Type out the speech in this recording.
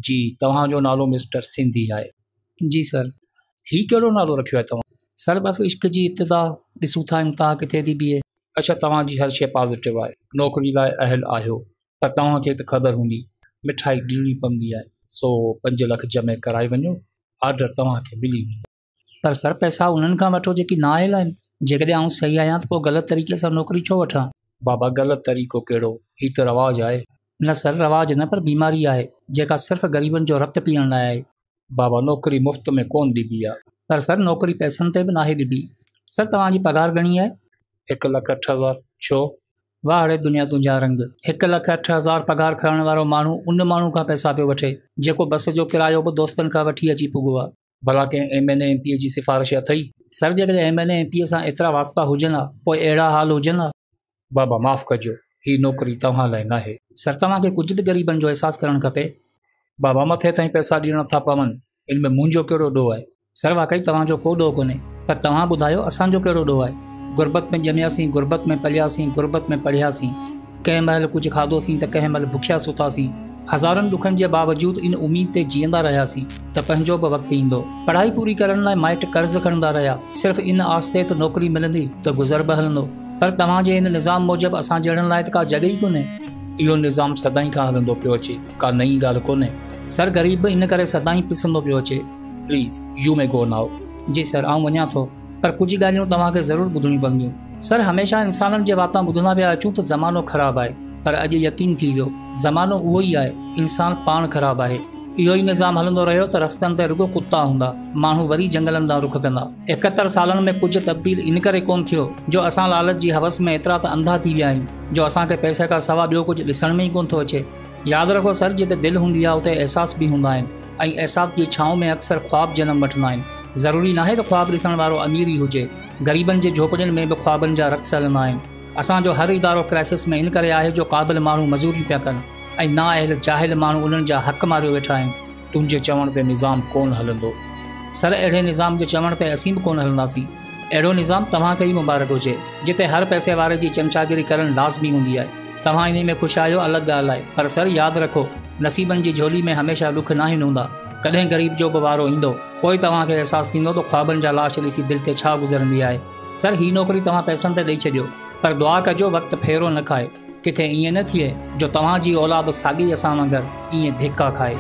جي توهان جو نالو مسٽر سنڌي آهي. جي سر. هي ڪهڙو نالو رکيو آهي توهان؟ سر بس عشق جي ابتدا، ڏسون ٿا انتها ڪٿي ٿي بيهي. اڇا توهان جي هر شيء پازيٽو آهي، نوڪري لاء اهل آهيو، پر توهان کي ته خبر هوندي مٺائي ڏيڻي پوندي آهي، سو 5 لک جمع ڪرائي وڃو، آرڊر توهان کي ملي ويندو. پر سر پئسا انهن کان وٺو جيڪي نااهل آهن، جيڪڏهن آئون صحيح آهيان ته پوء غلط طريقي سان نوڪري ڇو وٺان؟ بابا غلط طريقو ڪهڙو، هي ته رواج آهي. نه سر رواج نه پر بيماري آهي، جيڪا صرف غريبن جو رت پيئڻ لاء آهي. بابا نوڪري مفت ۾ ڪونه ڏبي آ. پر سر نوڪري پئسن تي به ناهي ڏبي. سر توهان جي پگهار گهڻي آهي؟ 1,08,000. ڇو؟ واهه ڙي دنيا تنهنجا رنگ. 1,08,000 پگهار کڻڻ وارو ماڻهو ان ماڻهو کان پئسا پيو وٺي، جيڪو بس جو ڪرايو به دوستن کان وٺي اچي پڳو آ. ڀلا ڪنهن M N A M P A جي سفارش اٿئي؟ سر جيڪڏهن M N A M P A سان ايترا واسطا هجن ها پوء اهڙا حال هجن ها؟ بابا معاف ڪجو هي نوڪري توهان لاء ناهي. سر توهان کي ڪجهه ته غريبن جو احساس ڪرڻ کپي. بابا مٿي تائين پئسا ڏيڻا ٿا پون ان ۾ منهنجو ڪهڙو ڏوهه آهي؟ سر واقعي توهان جو ڪو ڏوهه ڪونهي پر توهان ٻڌايو اسان جو ڪهڙو ڏوهه آهي؟ غربت ۾ ڄمياسين غربت ۾ پلياسين غربت ۾ پڙهياسين. ڪنهن مهل ڪجهه کاڌوسين ته ڪنهن مهل بکيا ستاسين. هزارن ڏکن جي باوجود ان اميد تي جيئندا رهياسين ته پنهنجو به وقت ايندو. پڙهائي پوري ڪرڻ لاء مائٽ قرض کڻندا رهيا، صرف ان آس تي ته نوڪري ملندي ته گذر به هلندو. پر توهان جي هن نظام موجب اسان جهڙن لاء ته ڪا جڳهه ئي ڪونهي. اهو نظام سدائين کان هلندو پيو اچي، ڪا نئين ڳالهه ڪونهي. سر غريب به ان ڪري سدائين پسندو پيو اچي. Please you may go now. جي سر آئون وڃان ٿو. پر ڪجهه ڳالهيون توهان کي ضرور ٻڌڻيون پونديون. سر هميشه انسانن جي واتان ٻڌندا پيا اچون ته زمانو خراب آهي پر اڄ يقين ٿي ويو زمانو اهو ئي آهي انسان پاڻ خراب آهي. اهو ئي نظام هلندو رهيو ته رستن تي رڳو ڪتا هوندا ماڻهو وري جنگلن ڏانهن رخ ڪندا. 71 سالن ۾ ڪجهه تبديل ان ڪري ڪونه ٿيو جو اسان لالچ جي حوس ۾ ايترا ته انڌا ٿي ويا آهيون جو اسان کي پئسي کان سوا ٻيو ڪجهه ڏسڻ ۾ ئي ڪونه ٿو اچي. ياد رکو سر جتي دل هوندي آهي اتي احساس به هوندا آهن ۽ احساس جي ڇانو ۾ اڪثر خواب جنم وٺندا آهن. ضروري ناهي ته خواب ڏسڻ وارو امير ئي هجي. غريبن جي جهوپڙين ۾ به خوابن جا رقص هلندا آهن. اسان جو هر ادارو ڪرائسس ۾ ان ڪري آهي جو قابل ماڻهو مزوريون پيا ڪن ۽ نااهل جاهل ماڻهو انهن جا حق ماريو ويٺا آهن. تنهنجي چوڻ تي نظام ڪونه هلندو. سر اهڙي نظام جي چوڻ تي اسين به ڪونه هلنداسين. اهڙو نظام توهان کي ئي مبارڪ هجي، جتي هر پئسي واري جي چمچاگيري ڪرڻ لازمي هوندي آهي. توهان انهي ۾ خوش آهيو الڳ ڳالهه آهي، پر سر ياد رکو نصيبن جي جهولي ۾ هميشه ڏک ناهن هوندا. ڪڏهن غريب جو به وارو ايندو، پوء توهان کي احساس ٿيندو ته خوابن جا لاش ڏسي دل تي ڇا گذرندي آهي. سر هي نوڪري توهان پئسن تي ڏئي ڇڏيو، پر دعا ڪجو وقت ڦيرو نه کائي. ڪٿي ائين نه ٿئي جو توهان جي اولاد ساڳي اسان وانگر ائين ڌڪا کائي.